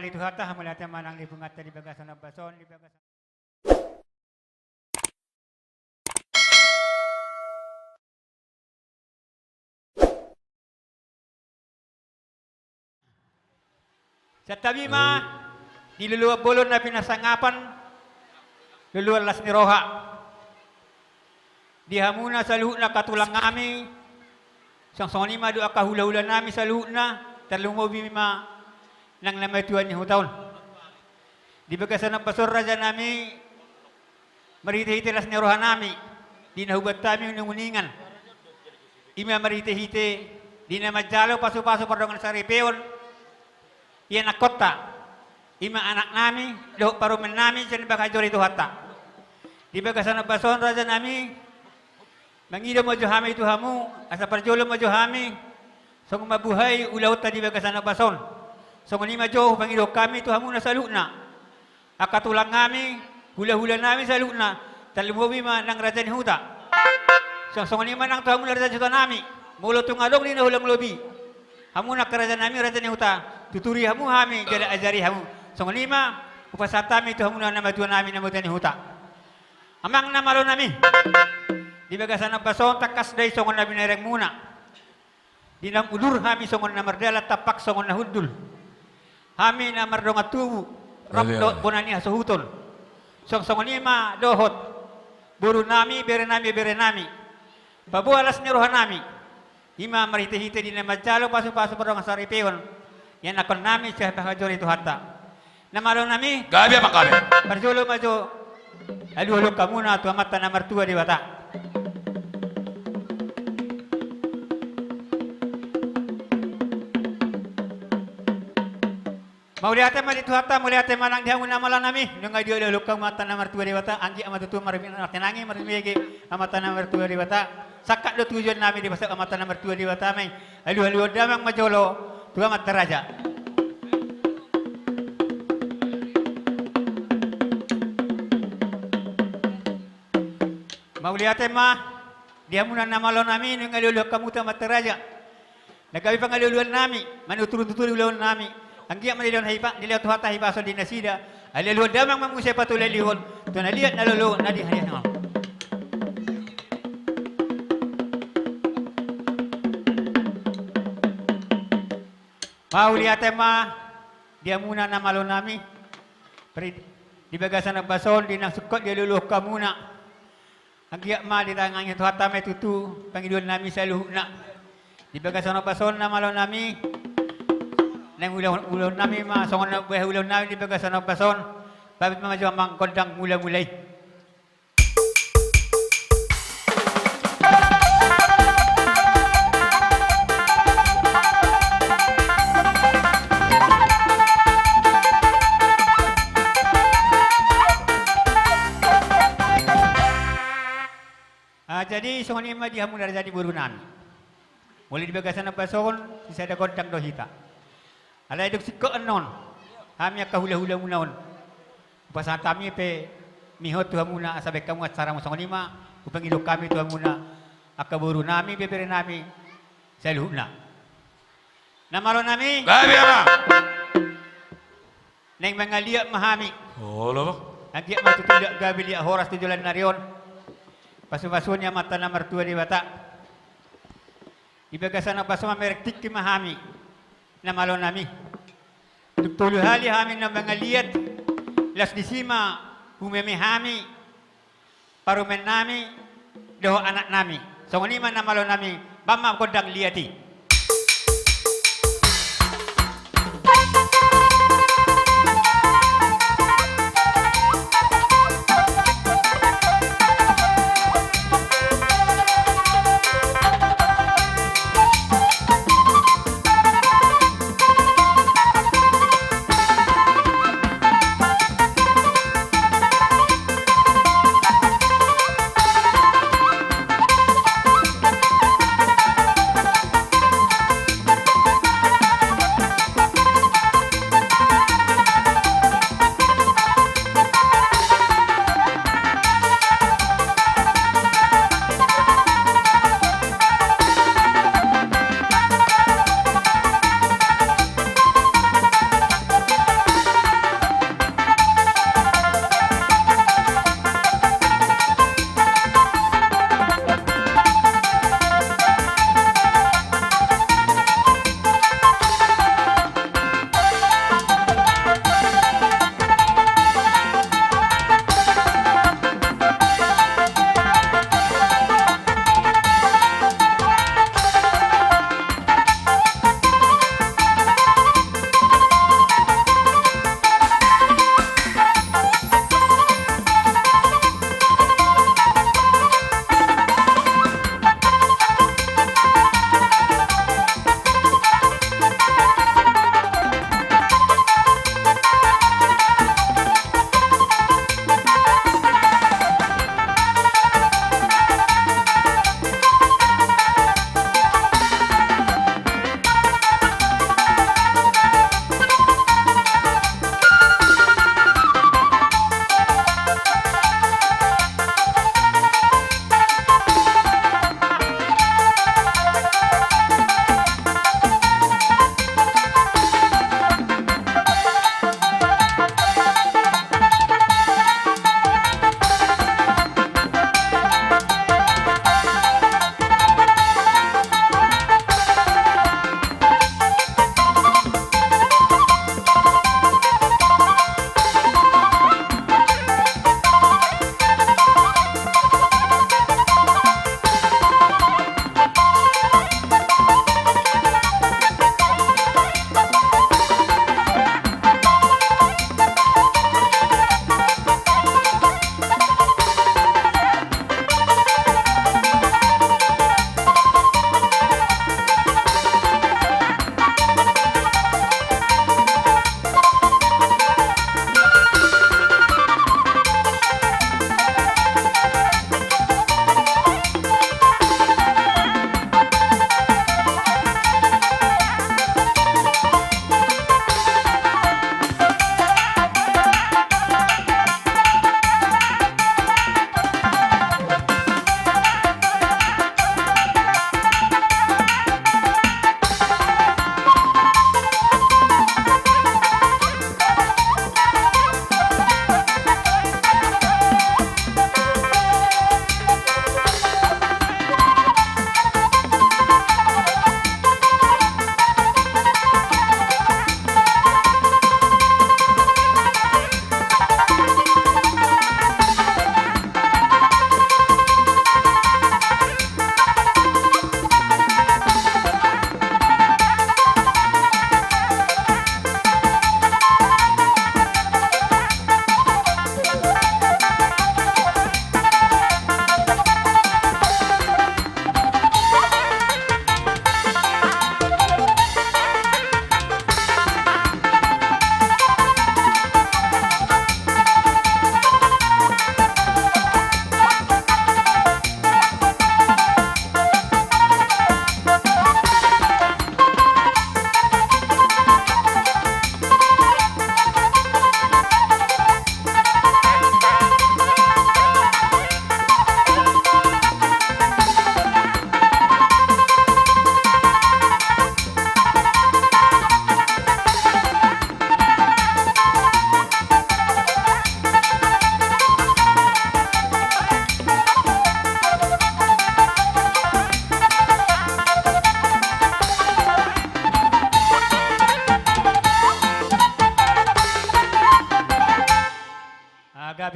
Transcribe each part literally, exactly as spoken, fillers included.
Di Tuhanta, mauliate ma nang di punguanta di bagasan ombas on, di bagasan Santabi ma di loloan bolon na pinasangapan, loloan las ni roha. Di hamuna saluhutna angka tulang nami, songon i ma dohot angka hulahula nami saluhutna, tarlumobi ma nang na matua ni huta on. Di bagasan ombas on raja nami, marhitehite las ni roha nami, di na hubuat hami uninguningan, i ma marhitehite di na manjalo pasupasu pardongan saripeon, ianakhonta, i ma anak nami dohot parumaen nami sian bagas joro ni Tuhanta. Di bagasan ombas on raja nami, mangido ma jo hami tu hamu, asa parjolo ma jo hami songon mambuhai ulaonta di bagasan ombas on. Songon i ma jo hupangidohon hami tu hamuna saluhutna, angka tulang nami, hulahula nami saluhutna, tarlumobi ma nang raja ni huta. Songon i ma nang tu hamuna raja ni huta nami, molo tung adong di na holan lobi, hamuna angka raja nami, raja ni huta, tuturi hamu hami jala ajari hamu. Songon i ma hupasahat hami tu hamuna na matua nami, na matua ni huta. Amang na malo nami, di bagasan ombas on tangkas do i songon na binereng muna. Di naung udur hami songon na mardalan, tampak songon na hundul. Hami na mardongan tubu, rap dohot bona ni hasohoton. Songon i ma dohot boru nami, bere nami, bere nami. Paboa las ni roha nami, i ma marhitehite di na manjalo pasupasu pardongan saripeon, ianakhon nami sian bagas joro ni Tuhanta. Na malo nami. Gabe ma gabe. Parjolo ma jo alualuhon hamuna tu Amanta na martua Debata. Mauliate ma di Tuhanta, mauliate ma nang di hamu na malo nami. Nunga dialualuhon hamu Amanta na martua Debata, anggiat ma tutu marnangi marnubege Amanta na martua Debata. Sangkap do tujuan nami dipasahat Amanta na martua Debata ma i. Alualuhon damang ma jolo tu amanta raja. Mauliate ma di hamuna na malo nami, nunga dialualuhon hamu tu amanta raja. Na gabe pangalualuan nami, manuturi-nuturi ulaon nami. Anggiat ma dilehon hipa-, dilehon Tuhanta hipason di nasida. Alualuhon damang ma muse patulelihon tu na liat na lolo na di harian on. Mauliate ma di hamuna na malo nami. Pri-, di bagasan ombas on di na sungkot dialualuhon hamuna. Anggiat ma ditangiangi Tuhanta ma i tutu pangidoan nami saluhutna. Di bagasan ombas on na malo nami, naeng ulaon, ulaon nami ma songon na umbahen ulaon nami di bagasan ombas on. Pamit ma jo amang gondang mula-mula i. Ah, jadi songon i ma di hamu na raja ni boru nami. Molo di bagasan ombas on, sisada gondang do hita. Alai dung singkop annon, hami angka hula-hula muna on, hupasahat hami pe mihot tu hamuna asa baen hamu acara muna. Songon i ma hupangido hami tu hamuna angka boru nami, bebere nami saluhutna. Na malo nami. Gabe ma. Naeng mangaliat ma hami. Olo. Anggiat ma tutu liat gabe liat horas tu joloan ni ari on. Pasu-pasu ni Amanta na martua Debata. Di bagasan ombas on mamereng tingki ma hami. Na malo nami. Dung tolu hali hami na mangaliat. Laos disi ma humeme hami. Parumaen nami dohot anak nami. Songon i ma na malo nami, baen ma gondang liat i.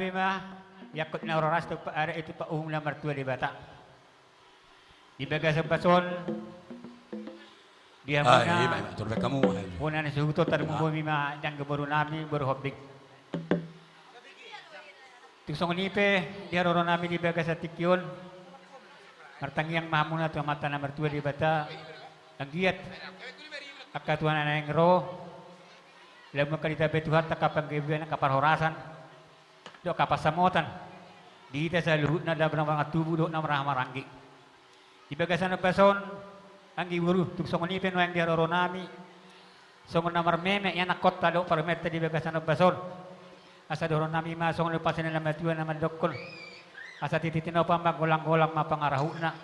Ima, iangkut na roras tu pa-, are itu pa uhum na martua Debata. Di bagasan bason, di Ah, hamuna, ima, ima, turun kamu. Bona na suhuto tarlumobi ma di anggi boru nami, boru Hombing. Tung songon i pe, di haroro nami di bagasan tingki on, martangiang ma hamuna tu Amanta na martua Debata, anggiat angka tuana naeng ro, lamu angka ditambai Tuhanta angka panggabean, angka parhorasan, dohot angka pansamotan di hita saluhutna, na marhaha maranggi. Di bagasan bason, anggi boru, tung songon i pe nuaeng di haroro nami, songon na marmeme ianakkonta dohot parumaenta di bagasan bason. Asa dohonon nami ma songon na pasal ni natuatua na mandokkon: Asa titi tinopa ma, golang-golang ma pangarahutna.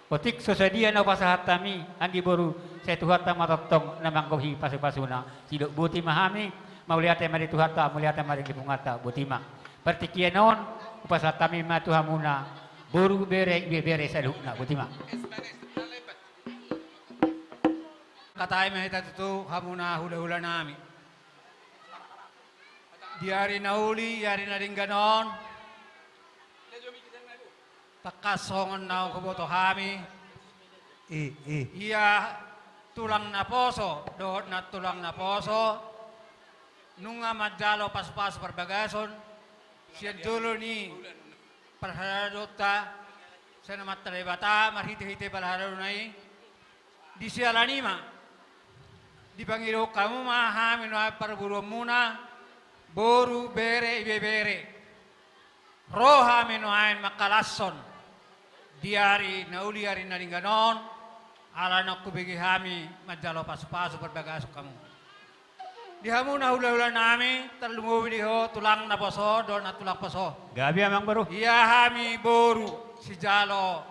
Otik so sadia na hupasahat hami, anggi boru, sai Tuhanta ma tongtong na manggohi pasupasuna. Sidok boti ma hami, mauliate ma di Tuhanta, mauliate ma di punguanta, boti ma. Partingkian on, hupasahat hami ma tu hamuna, boru, bere, ibebere saluhutna, boti ma. Hatai ma hita tutu, hamuna hulahula nami. Di ari na uli, di ari na denggan on, tangkas songon na huboto hami, i, i, ia tulang naposo dohot nantulang naposo nunga manjalo pasupasu parbagason sian jolo ni parhalado-halado-ta, sian Amanta Debata marhitehite parhalado-halado-na i. Di siala ni i ma, dipangidohon hamu ma hami nuaeng parboruonmuna, boru, bere, ibebere. Ro hami nuaeng mangkalashon di ari na uli, ari na denggan on, ala naung hubege hami manjalo pasupasu parbagason hamu. Di hamuna hulahula nami, tarlumobi di ho tulang naposo dohot nantulang poso. Gabe, amang boru. Ia hami boru sijalo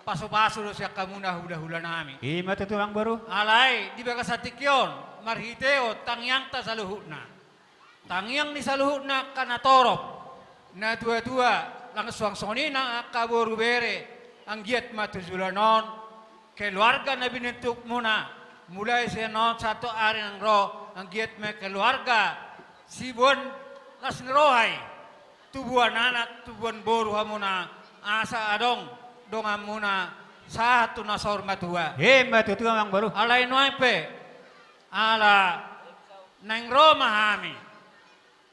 pasupasu do sian hamuna hulahula nami. I ma tutu, amang boru. Alai di bagasan tingki on, marhitehon tangiangta saluhutna, tangiang ni saluhutna angka natorop, natuatua, laos suang songon i nang angka boru, bere, anggiat ma tu joloan on keluarga na binentukmuna, mulai sian on sahat tu ari naeng ro, anggiat ma keluarga siboan las ni roha i, tubuan anak, tubuan boru hamuna, asa adong donganmuna sahat tu na saur matua. I ma tutu, amang boru. Alai nuaeng pe, ala naeng ro ma hami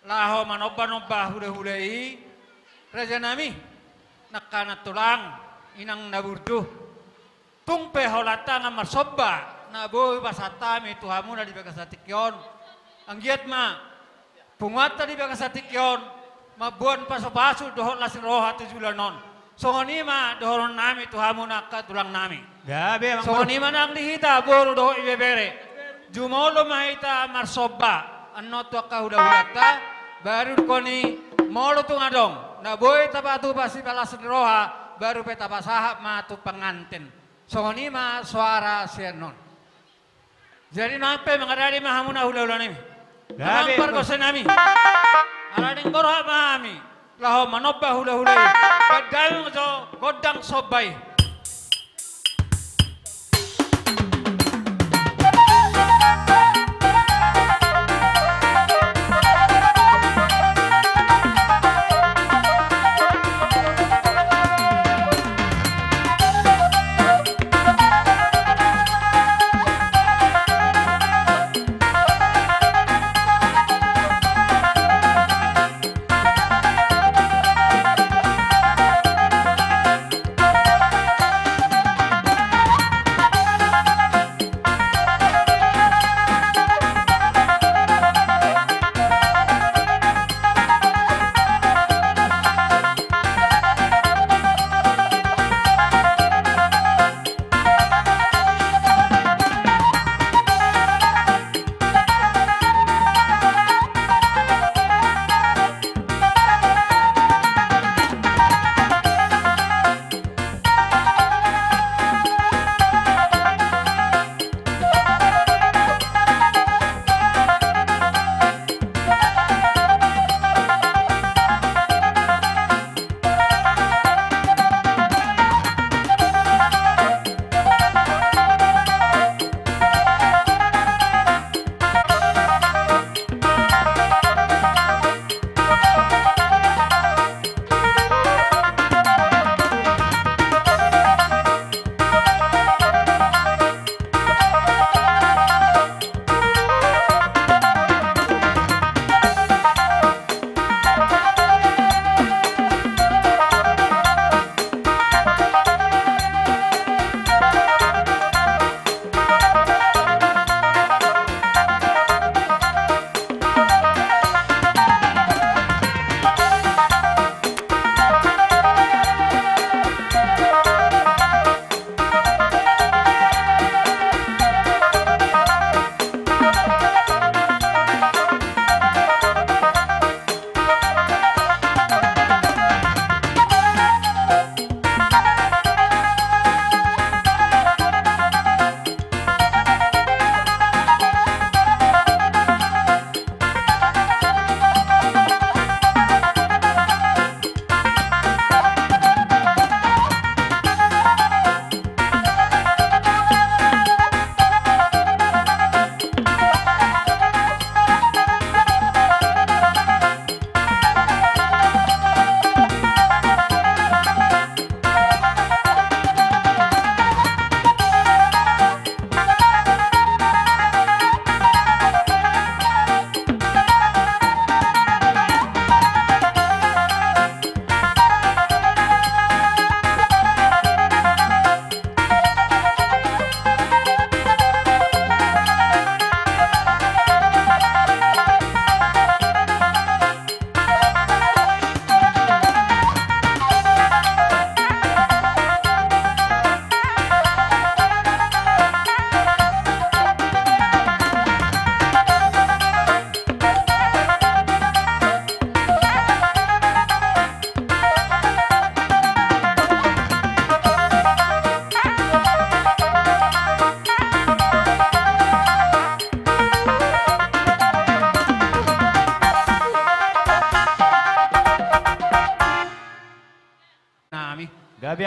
laho manombanomba hulahula i, raja nami, nangkanan tulang, inang na burju. Tung pe holan tangan marsomba na boi hupasahat hami tu hamuna di bagasan tingki on, anggiat ma punguanta di bagasan tingki on mamboan pasupasu dohot las ni roha tu joloan on. Songon i ma dohonon nami tu hamuna angka tulang nami. Gabe, amang boru. Songon i ma nang di hita boru dohot ibebere. Jumolo ma hita marsomba annon tu angka hulahulanta, baru dungkon i, molo tung adong na boi tapatupa sipalas ni roha, baru pe tapasahat ma tu panganten. Songon i ma soara sian on. Jadi nuaeng pe mangaradi ma hamuna hulahula nami. Gabe, amang pargonsi nami. Ala naeng borhat ma hami laho manomba hulahula i. Bahen damang jo gondang somba i.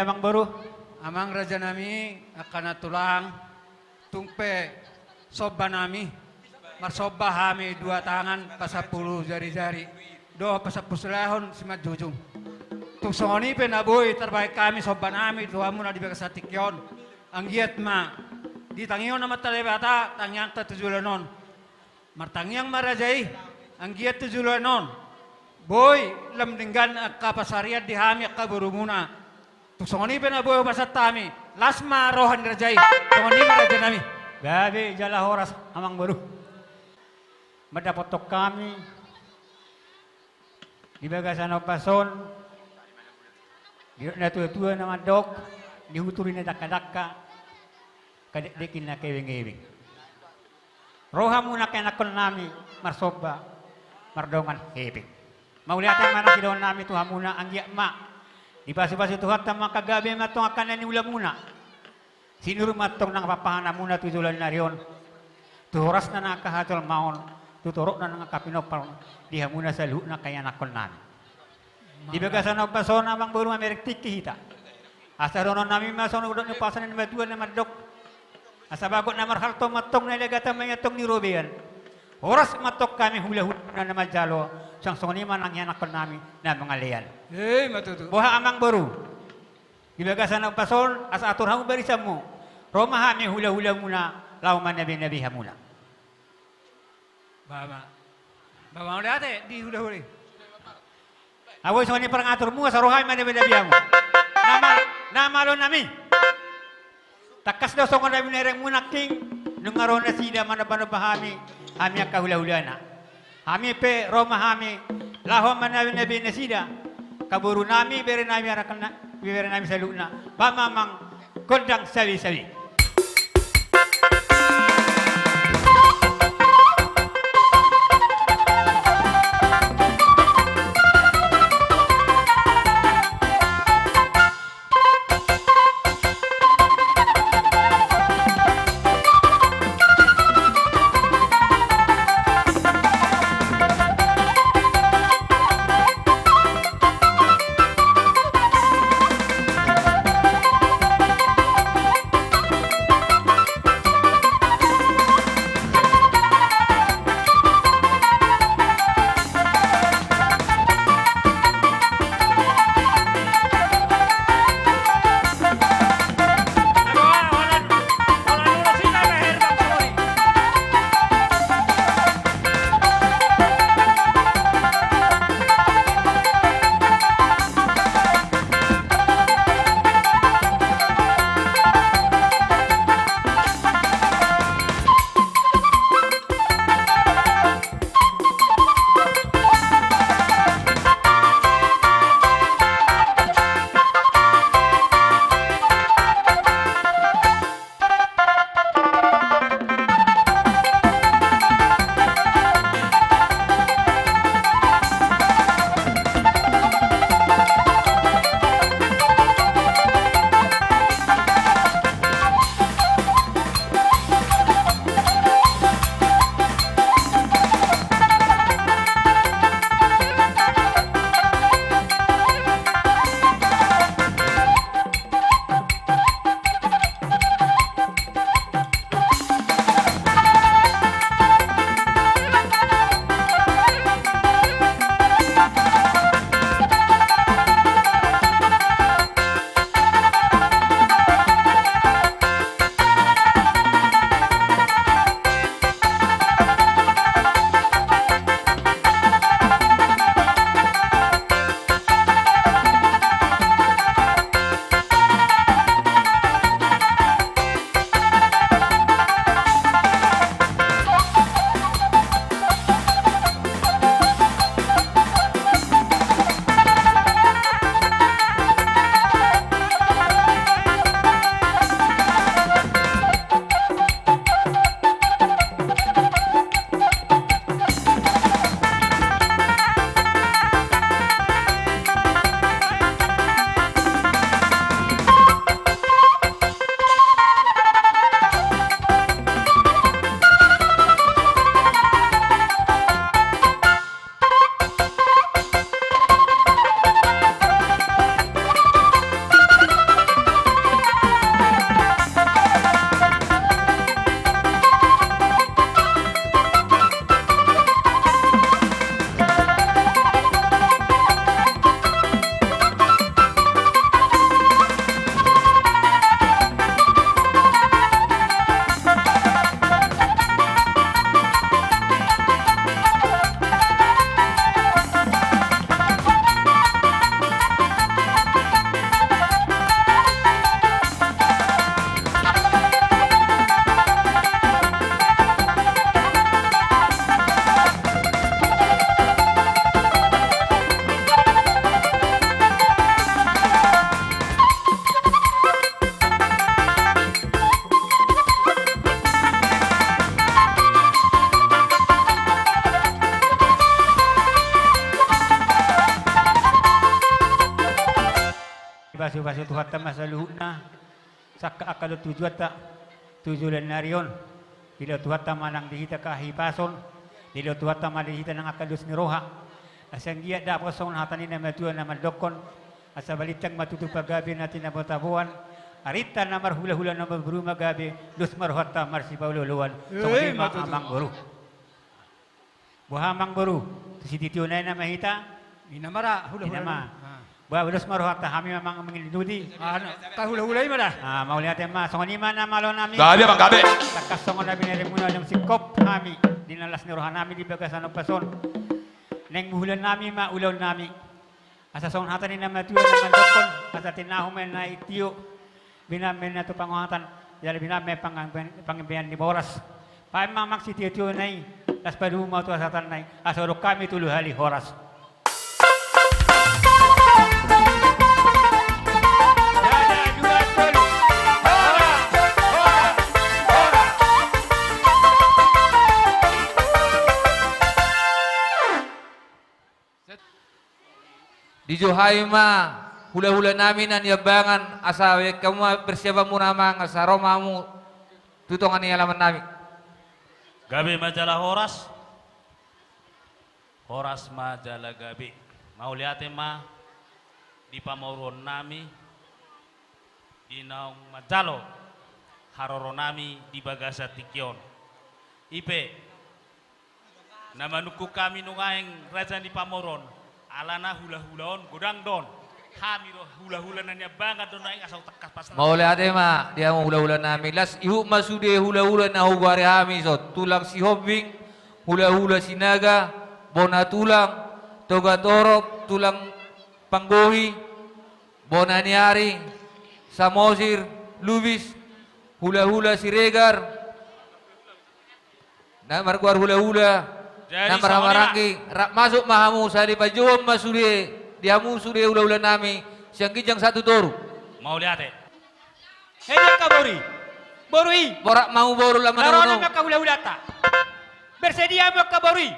Amang boru. Amang raja nami, angka na tulang, tung pe somba nami, marsomba hami dua tangan pasampulu jari-jari, dohot pasampulu silahon simanjujung. Tung songon i pe na boi tarbahen hami somba nami tu hamuna di bagasan tingki on, anggiat ma ditangihon Amanta Debata tangiangta tu joloan on. Martangiang ma raja i, anggiat tu joloan on boi lam denggan angka pansarian di hami angka borumuna. Tung songon i pe na boi hupasahat hami, las ma roha ni raja i. Songon i ma raja nami. Gabe jala horas amang boru. Mandapothon hami di bagasan ombas on, didok na tua-tua na mandok, dihuturi na dangka-dangka, kadekdeki na kebeng-ebeng. Ro hamuna angka ianakkon nami marsomba mardongan hepeng. Mauliate ma na sidohonon nami tu hamuna, anggiat ma dipasu-pasu Tuhanta ma angka gabe ma antong angka na niulamuna. Sinur ma antong nang papahanamuna tu joloan ni ari on, tu horasna nang angka hajolmaon, tu torop nang angka pinompar di hamuna saluhutna angka ianakkon nami. Di bagasan ombas on amang boru, mamereng tingki hita. Asa dohonon nami ma songon didok ni umpasa ni natuatua na mandok, asa bagot na marhalto ma antong, na lagatan ma i antong ni robean. Horas ma antong hami hula-hula na manjalo, suang songon i ma nang ianakkon nami na mangalean. Boha amang boru? Di bagasan ombas on asa atur hamu barisanmu, ro ma hami hula-hulamuna laho manabe-nabe hamuna. Ba ma. Ba ma, mauliate di hula-hula i. Abo i songon i pangaturmu, asa ro hami manabe-nabe hamu. Na ma-, na malo nami. Tangkas do songon na binerengmu nangkin, nunga ro nasida manomba-nomba hami, hami angka hula-hulana. Hami pe ro ma hami laho manabe-nabe nasida, angka boru nami, bere nami, anak na-, bere nami saluhutna. Ba ma amang gondang sabe-sabe. Pasu-pasu Tuhanta ma saluhutna, sangkap angka dohot tujuanta tu joloan ni ari on. Dilehon Tuhanta ma nang di hita hahipason, dilehon Tuhanta ma di hita nang angka dos ni roha. Asa anggiat dapot songon hata ni na matua na mandokkon, asa balintang ma tutu pagabe na tinabo-taboan, arinta na marhula-hula na marboru ma gabe, dos ma rohanta marsipaolo-oloan. Songon i ma tutu, amangboru. Boha amangboru, tu sitio-tio nai nama hita? Ina ma ra, hula-hula. Ina ma. Ah. Boha, dos ma rohanta, hami ma mangiluti. Ah, na, tahula-hula i ma da. Ah, mauliate ma, songon i ma na malo nami. Gabe, Amang, gabe. Tangkas songon na binarimuna, naung singkop hami di na las ni roha nami di bagasan ombas on. Naeng buhulon nami ma ulaon nami. Asa songon hata ni na matua na mandokkon, asa tinahu ma na i tio, binam ma na tu pangohatan, jala binam ma pang-, panggabean ni boras. Baen ma amang sitio-tio nai, las padomu ma tu hasahatan nai, asa hudok hami tolu hali horas. Sada, dua, tolu. Horas, horas, horas. Dijou hami ma hula-hula nami na niambangan, asa baen hamu ma persiapanmuna amang, asa ro ma hamu tu tonga ni alaman nami. Gabe ma jala horas. Horas ma jala gabe. Mauliate ma di pamoruon nami, di naung manjalo haroro nami di bagasan tingki on. I pe, na manungkun hami nuaeng raja ni pamoruon, alana hula-hula on godang do on. Hami do hula-hula na niambangan do nuaeng asa tangkas pas. Mauliate ma di hamu hula-hula nami. Las ihut ma sude hula-hula na hugoari hami ison. Tulang Sihombing, hula-hula Sinaga, bona tulang, Toga Torop, tulang Panggohi, bona ni ari, Samosir, Lubis, hula-hula Siregar, na margoar hula-hula, jadi na marhaha-maranggi, rap masuk ma hamu, sai pajohon ma sude, di hamu sude hula-hula nami, sian ginjang sahat tu toru. Mauliate. Hei angka boru i. Boru i. Borat ma hamu boru, lam ma na ro hamu. Angka hula-hulanta. Bersedia ma angka boru i.